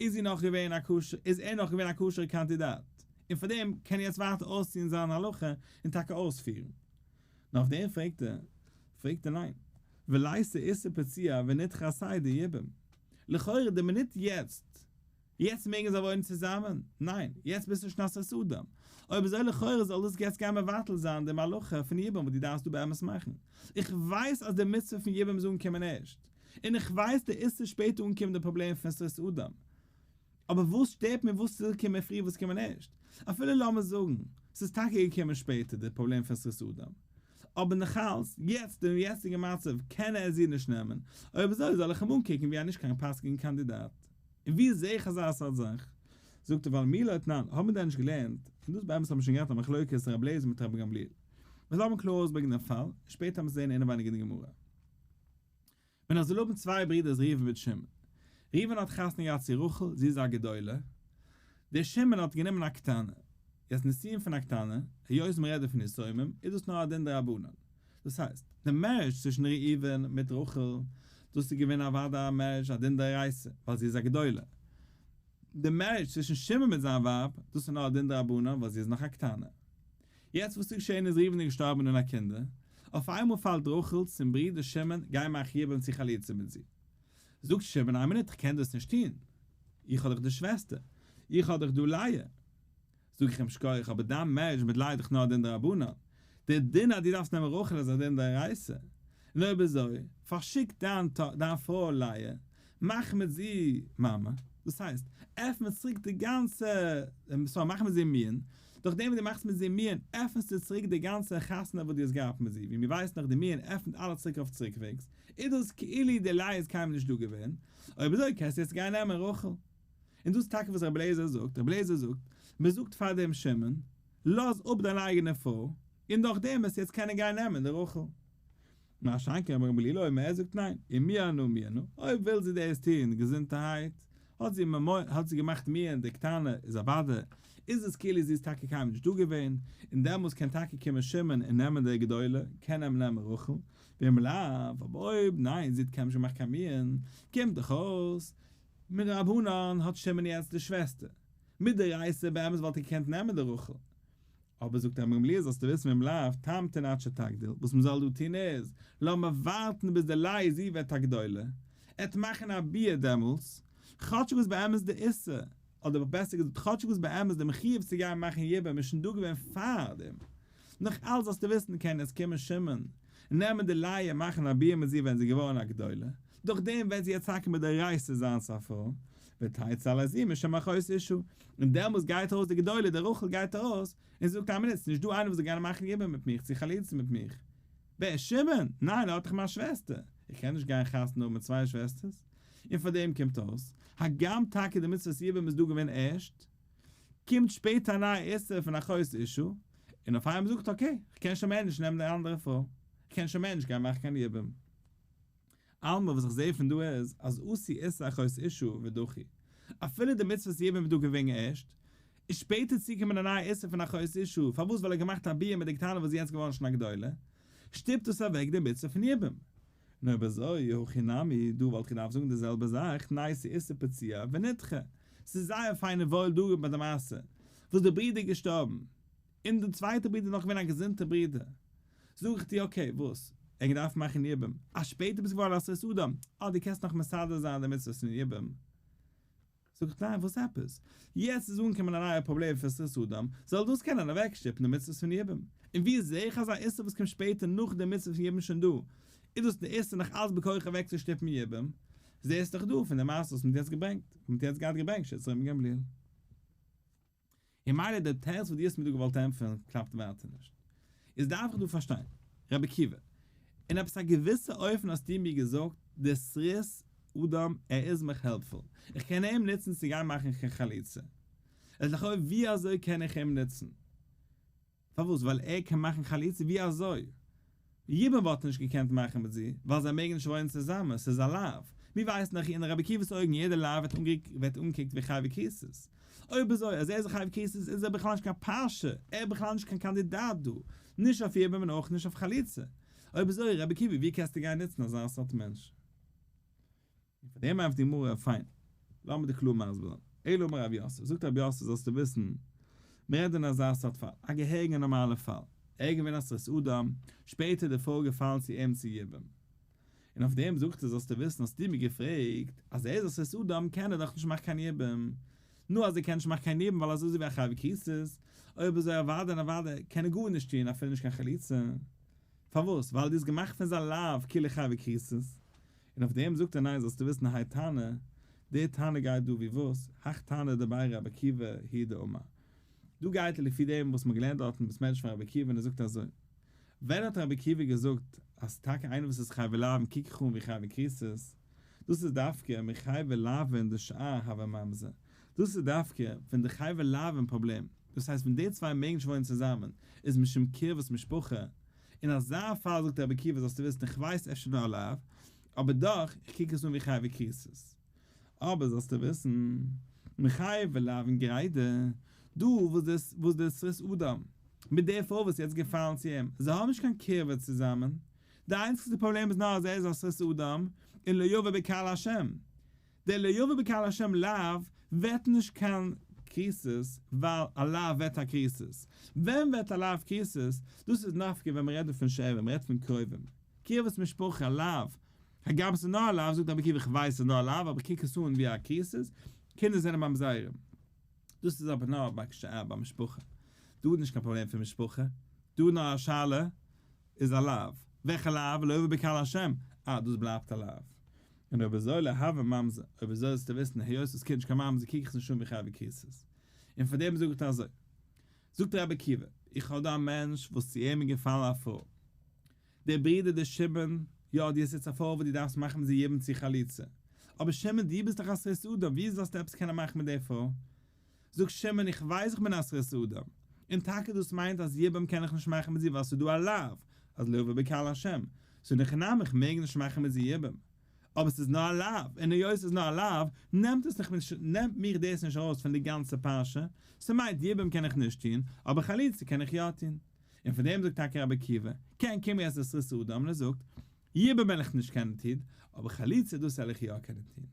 איז זי נאך געווען א כשר איז ער נאך געווען א כשר'ע קאנדידאט, און פארדעם קען ער יעצט ווייטער אויסציען זיין הלכה און טאקע אויספירן. נאר אויף דעם פרעגט ער, פרעגט ער ניין, וליתי איסור פצוע ונדחה עשה דיבום, לכאורה די מינוט יעצט יעצט מעגן זיי וואוינען צוזאמען? ניין, יעצט ביסטו נישט א סריס אדם. אויב אזוי לכאורה זאל דאס יעצט גיין מבטל זיין די מלאכה פון יבום וואס דו דארפסט דא באמת מאכן. איך ווייס אז די מצוה פון יבום איז אנגעקומען ערשט, און איך ווייס די איסור שפעטער אנקומען די פראבלעם פון סריס אדם. אבער וואס שטערט מיר וואס ס'איז געקומען פריער וואס קומען ערשט? אפילו לאמיר זאגן ס'איז טאקע געקומען שפעטער די פראבלעם פון סריס אדם. אבער נאכאלס, יעצט אינעם יעצטיגן מצב קען ער זי נישט נעמען, אויב אזוי זאל איך אים אנקוקן ווי א נישט קיין פאסיגן קאנדידאט. און ווי זעה איך אזא סארט זאך? זאגט ער ווייל מי לא תנן, האבן מיר דען נישט געלערנט, און דאס באמת האבן מיר שוין געהאט א מחלוקת רבי אליעזר מיט רבי גמליאל. מיר זאל קלאר אויסברענגען דעם פאל, און שפעטער וועלן מיר זעהן אינעווייניג אין די גמרא. ווען עס זאל האבן צוויי ברידערס ראובן מיט שמעון. ראובן האט חתונה געהאט צו רחל, זי איז א גדולה. דער שמעון האט גענומען א קטנה. יעצט נישואין פון א קטנה, היות מען רעדט דא פון יתומים, איז דאס נאר א דין דרבנן. דאס הייסט, די marriage צווישן ראובן מיט רחל, דאס איז געווען אוודאי א marriage א דין דאורייתא, ווייל זי איז א גדולה. די marriage צווישן שמעון מיט זיין ווייב, דאס איז נאר א דין דרבנן ווייל זי איז נאך א קטנה. יעצט וואס איז געשען איז ראובן איז געשטארבן אן א קינדער, אויף איינמאל פאלט רחל צום ברודער שמעון גיי מאך יבום צו חליצה מיט זי. זאגט שמעון איין מינוט איך קען דאס נישט טון, איך האב דאך די שוועסטער, איך האב דאך דא לאה. זאג איך אים שכוח, אבער דיין marriage מיט לאה איז דאך נאר א דין דרבנן, דער דין אז דו דארפסט נעמען רחל איז א דין דאורייתא, און אויב אזוי, פארשיק דיין דיין פרוי לאה, מאך מיט זי מאמע, דאס הייסט, עפן צוריק די גאנצע, sorry, מאך מיט זי מיאון, דורך דעם וואס דו מאכסט מיט זי מיאון, עפנסטו צוריק די גאנצע חתונה וואס דו האסט געהאט מיט זי, ווי מיר ווייסן נאך די מיאון עפנט אלעס צוריק אויף צוריקוועגס, איז דאס כאילו די לאה איז קיינמאל נישט דא געווען, אויב אזוי קענסטו יעצט גיין נעמען רחל. און דאס איז טאקע וואס רבי אליעזר זאגט, רבי אליעזר זאגט, מען זאגט פאר דעם שמעון, לאז אפ דיין אייגענע פרוי, און דורך דעם וועסטו יעצט קענען גיין נעמען די רחל. מה שאין כן רבי גמליאל אומר, ער זאגט ניין, אם מיאנה מיאנה, אויב וויל זי דאס טון געזונטערהייט, האט זי האט זי געמאכט מיאון די קטנה איז אוודאי איז עס כאילו זי איז טאקע קיינמאל נישט דא געווען, און דעמאלס קען טאקע קומען שמעון און נעמען די גדולה, קען אים נעמען רחל, ואם לאו, אבער אויב ניין זי האט קיינמאל נישט געמאכט קיין מיאון, קומט דאך אויס מדרבנן האט שמעון יעצט די שוועסטער. מדאורייתא באמת וואלט ער געקענט נעמען די רחל. אבער זאגט רבי גמליאל זאלסטו וויסן ואם לאו תמתין עד שתגדיל, וואס מען זאל דא טון איז, לאמיר ווארטן ביז די לאה זי ווערט א גדולה, ער וועט מאכן א ביאה דעמאלטס, כאטשיג וואס באמת די איסור, אדער בעסער געזאגט כאטשיג וואס באמת די מחיוב צו גיין מאכן יבום איז שוין דא געווען פארדעם, נאך אלץ זאלסטו וויסן קען יעצט קומען שמעון און נעמען די לאה און מאכן א ביאה מיט זי ווען זי איז געווארן א גדולה, דורך דעם וועט זי יעצט טאקע מדאורייתא זיין צו א פרוי, ותצא הלזו משום אחות אשה, און דעמאלס גייט ארויס די גדולה, די רחל גייט ארויס, און זאגט איין מינוט, ס'נישט דא איינער וואס זאל גיין מאכן יבום מיט מיך, צו חליצה מיט מיך. ווער? שמעון? ניין, ער האט דאך מיין שוועסטער, איך קען נישט גיין חתונה האבן מיט צוויי שוועסטערס. און פאר דעם קומט אויס, הגם טאקע די מצוות יבום איז דא געווען ערשט, קומט שפעטער א נייע איסור פון אחות אשה, און אויף איינמאל זאגט okay, איך קען שוין מער נישט נעמען די אנדערע פרוי, איך קען שוין מער נישט גיין מאכן קיין יבום. אלמא וואס איך זעה פון דא איז אז אתי איסור אחות אשה ודחי, אפילו די מצוות יבום איז דא געווען ערשט, איז שפעטער צוגעקומען א נייע איסור פון אחות אשה, פארוואס ווייל ער האט געמאכט א ביאה מיט די קטנה וואס איז יעצט געווארן שוין א גדולה, שטופט דאס אוועק די מצוה פון יבום. און אויב אזוי, הכי נמי, דא וואלט איך געדארפט זאגן די זעלבע זאך, ניתי איסור פצוע ונדחה. ס'איז זייער פיין און וואויל דא ביי די מעשה וואס די ברודער איז געשטארבן, און די צווייטע ברודער איז נאך געווען א געזונטע ברודער, זאג איך דיר okay וואס? ער האט געדארפט מאכן יבום, אז שפעטער ביסט געווארן א סריס אדם, אה דו קענסט נאך מסדר זיין די מצוות פון יבום. זאג איך ניין וואס עפעס? יעצט איז אנגעקומען א נייע פראבלעם פון סריס אדם, זאל דאס קענען אוועקשטופן די מצוות פון יבום? און ווי זעה איך אזא איסור וואס קומט שפעטער נאך די מצוה פון יבום שוין דא? איז דאס די איסור נאך אלץ בכח אוועקצושטופן יבום? זעהסט דאך דא פון די מעשה וואס מען האט יעצט געברענגט, וואס מען האט יעצט געהאט געברענגט שיטת רבן גמליאל. און מילא די תירוץ וואס דו האסט מיר דא געוואלט ענטפערן קלאפט ווייטער נישט. איז דארף איך דא פארשטיין. רבי עקיבא, אין עפעס א געוויסע אופן האסטו מיר געזאגט דער סריס אדם ער איז מיך העלפפול, איך קען אים נוצן צו גיין מאכן חליצה. איז לכאו' ווי אזוי קען איך אים נוצן? פארוואס? ווייל ער קען מאכן חליצה? ווי אזוי? יבום וואלט ער נישט געקענט מאכן מיט זי, ווייל זיי מעגן נישט וואוינען צוזאמען, ס'איז א לאו. מיר ווייסן דאך אין רבי עקיבא'ס אויגן יעדע לאו ווערט אנגעקוקט ווי חייבי כריתות. אויב אזוי אז ער איז א חייב כריתות איז ער בכלל נישט קיין פרשה, ער איז בכלל נישט קיין קאנדידאט דא, נישט אויף יבום און אויך נישט אויף חליצה. אויב אזוי רבי עקיבא ווי קענסטו גיין נוצן אזא סארט מענטש? און פאר דעם ענטפערט די גמרא, פיין, לאמיר דיר קלאר מסביר זיין, אלא אמר רב יוסף, זאגט רב יוסף זאלסטו וויסן, מען רעדט אין אזא סארט פאל, א געהעריגע נארמאלע פאל, ער איז געווען א סריס אדם, שפעטער איז די פרוי געפאלן צו אים צו יבום, און אויף דעם זאגט ער זאלסטו וויסן האסטו מיר געפרעגט, אז ער איז א סריס אדם קען ער דאך נישט מאכן קיין יבום, נו אז ער קען נישט מאכן קיין יבום ווייל אזוי איז ווי א חייבי כריתות, אויב אזוי אוודאי און אוודאי קען ער גארנישט טון אפילו נישט קיין חליצה, פארוואס? ווייל דו האסט געמאכט פון זיין לאו כאילו חייבי כריתות, און אויף דעם זאגט ער ניין זאלסטו וויסן האי תנא, דער תנא גייט דא ווי וואס, הך תנא דבי רבי עקיבא הוא דאמר. דא גייט ער לפי דעם וואס מ'האט געלערנט דארט אין בית מדרש פון רבי עקיבא און ער זאגט אזוי, ווען האט רבי עקיבא געזאגט אז טאקע איינער וואס איז חייבי לאוין קוק איך אן ווי חייבי כריתות, דאס איז דווקא מחייבי לאוין דשאר הוי ממזר, דאס איז דווקא פון די חייבי לאוין פראבלעם, דאס הייסט ווען די צוויי מעגן נישט וואוינען צוזאמען איז משום קרבת משפחה, אין אזא פאל זאגט רבי עקיבא זאלסטו וויסן איך ווייס אפשר נאר א לאו, אבער דאך, איך קוק עס אן ווי חייבי כריתות. אבער זאלסטו וויסן, מחייבי לאוין גרידא, דא וואס דאס וואס דער סריס אדם, מיט די פרוי וואס איז יעצט געפאלן צו אים, זיי האבן נישט קיין קירבה צוזאמען, די איינציגסטע פראבלעם איז נאר אז ער איז א סריס אדם, און לא יבא בקהל השם. דער לא יבא בקהל השם לאו ווערט נישט קיין כריתות ווייל א לאו ווערט א כריתות. ווען ווערט א לאו כריתות? דאס איז נפקא ווען מ'רעדט דא פון שאר, מ'רעדט פון קרובים. קרבת משפחה, לאו. הגם ס'איז נאר א לאו, זאגט רבי עקיבא איך ווייס ס'איז נאר א לאו אבער קוק עס אן ווי א כריתות, קינדער זענען ממזרים. דאס איז אבער נאר ביי שאר ביי משפחה. דא איז נישט קיין פראבלעם פון משפחה. דא איז נאר א שאלה איז א לאו. וועלכע לאו? לא יבא בקהל השם. אה דאס בלייבט א לאו. און אויב אזוי לא הוי ממזר, אויב אזוי זאלסטו וויסן היות עס קומט נישט קיין ממזר קוק איך עס נישט אן ווי חייבי כריתות. און פאר דעם זאג איך אזוי. זאגט רבי עקיבא, איך האב דא א מענטש וואס צו אים איז געפאלן א פרוי. דער ברודער דער שמעון, יא דו האסט יעצט א פרוי וואס דו דארפסט מאכן מיט זי יבום צו חליצה. אבער שמעון דו ביסט דאך א סריס אדם, ווי זאלסטו עפעס קענען מאכן מיט די פרוי? זאגט שמעון איך ווייס איך בין א סריס אדם, און טאקע דאס מיינט אז יבום קען איך נישט מאכן מיט זי ווייל ס'איז דא א לאו אז לא יבא בקהל השם, סאו אין הכי נמי איך מעג נישט מאכן מיט זי יבום, אבער ס'איז נאר א לאו, און היות ס'איז נאר א לאו נעמט עס נישט נעמט מיך דאס נישט ארויס פון די גאנצע פרשה, ס'מיינט יבום קען איך נישט טון, אבער חליצה קען איך יא טון. און פון דעם זאגט טאקע רבי עקיבא, קען קומען יעצט דער סריס אדם און ער זאגט, יבום וועל איך נישט קענען טון, אבער חליצה דאס וועל איך יא קענען טון.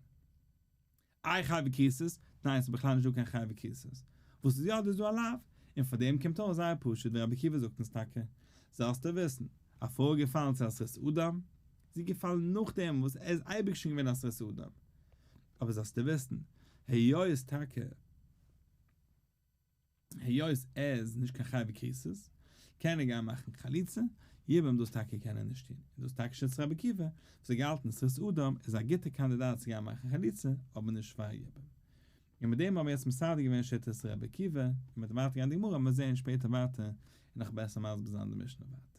איי חייבי כריתות? ניין ס'איז בכלל נישט דא קיין חייבי כריתות. וואס איז יא דא איז דא א לאו. און פאר דעם קומט אויס זייער פשוט ווי רבי עקיבא זאגט אונז טאקע, זאלסטו וויסן, א פרוי איז געפאלן צו א סריס אדם, זי איז געפאלן נאכדעם וואס ער איז אייביג שוין געווען א סריס אדם. אבער זאלסטו וויסן, היות טאקע. היות ער איז נישט קיין חייבי כריתות, קען ער גיין מאכן חליצה, יבום דאס טאקע קען ער נישט טון, און דאס טאקע שיטת רבי עקיבא, וואס האט געהאלטן סריס אדם איז א גוטע קאנדידאט צו גיין מאכן חליצה, אבער נישט פאר יבום. און מיט דעם האבן מיר יעצט מסדר געווען שיטת רבי עקיבא, און מ'וועט ווייטער גיין די גמרא, מיר זעהן שפעטער ווייטער און נאך בעסער מסביר זיין די משנה ווייטער.